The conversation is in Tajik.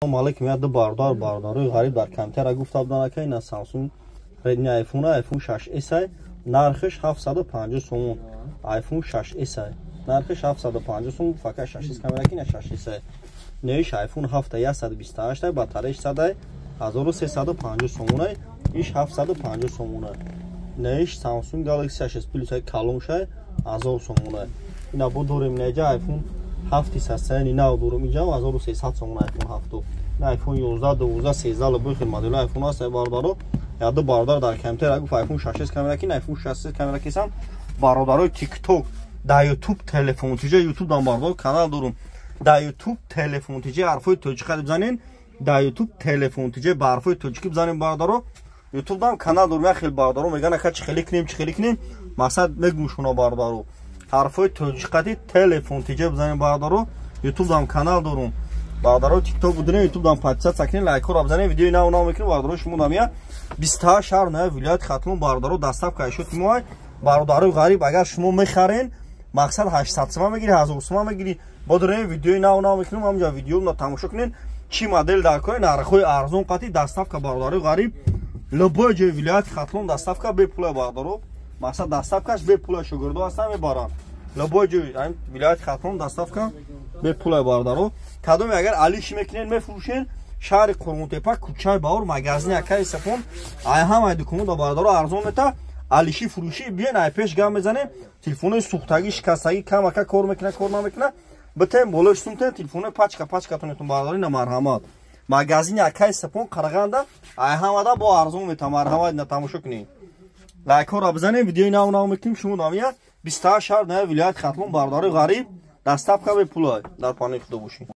Салом алейкум, я ду бародар, бародарои ғариб дар компютера гуфта буданд, ака, ина Samsung Redmi iPhone, iPhone 6s, нархиш 750 сомон. iPhone 6s нархиш 750 сомон, фақат 6s камера ки на 6s. Неш iPhone 7 128, батареяш 100, 1350 сомон, иш 750 сомон. Неш Samsung Galaxy 6s Plus калон шай 1000 сомон. Ина бо дорем неҷа iPhone 7 сасани нав дорум, инҷа 1300 сомон iPhone 7. На iPhone 11, 12, 13, любой хел модели iPhone аст, бародаро. Я ду бародар дар компютер гуфт iPhone 6s камера ки iPhone 6s камера кисам. Бародарои TikTok, дар YouTube телефон тиҷа, YouTube дан бародар канал дорум. Дар YouTube телефон тиҷа ҳарфои тоҷикӣ бизанен, дар YouTube телефон тиҷа ба ҳарфои тоҷикӣ бизанен, бародаро. YouTube дам канал дорум, як хел бародаро мегӯянд, ака, чӣ хеле кунем, чӣ хеле кунем? Мақсад мегӯм шумо, бародаро, ҳарфои тоҷикати телефон тиҷа бизанем, бародаро. YouTube дам канал дорум. Бародаро, TikTok будем, YouTube дам подписаться кунед, лайкҳоро бизанед, видеои нав нав мекунем, бародаро. Шумо дамия 28 шаҳр ноя вилояти Хатлон, бародаро, доставка шуд мо. Бародарои ғариб, агар шумо мехарен, мақсад 800 сомон мегири, 1000 сомон мегири. Бо дорем видеои нав нав мекунем, ҳамҷа видео тамошо кунед, чӣ модел дар кор, нархҳои арзон қати доставка, бародарои ғариб, любой ҷои вилояти Хатлон доставка бепула, бародаро. Мақсад доставкаш бепула, шогирдо ҳастан, мебаранд. Любой ҷои вилояти Хатлон доставка бепула, бародаро. Кадоме агар алиши мекунед, мефурӯшен, шаҳри Қурғонтепа, кӯчаи Баҳор, магазини акаи Сапон, ай ҳамаи дуконуда, бародаро, арзон мета. Алиши фурӯшӣ биён, ай пеш гап мезанем. Телефонои сӯхтагӣ, шикастагӣ, камака кор мекуна, кор намекуна, битем болои сумтен, телефонои пачка пачкатонетон, бародаро. Ина марҳамат, магазини акаи Сапон Қарағанда, ай ҳамада бо арзон мета. Марҳамат, ина тамошо кунед, лайкҳоро бизанем, видеои нав нав мекунем. Шумо намия 28 шаҳр ноя вилояти Хатлон, бародарои ғариб, доставка бепула. Дар панои Худо бошед.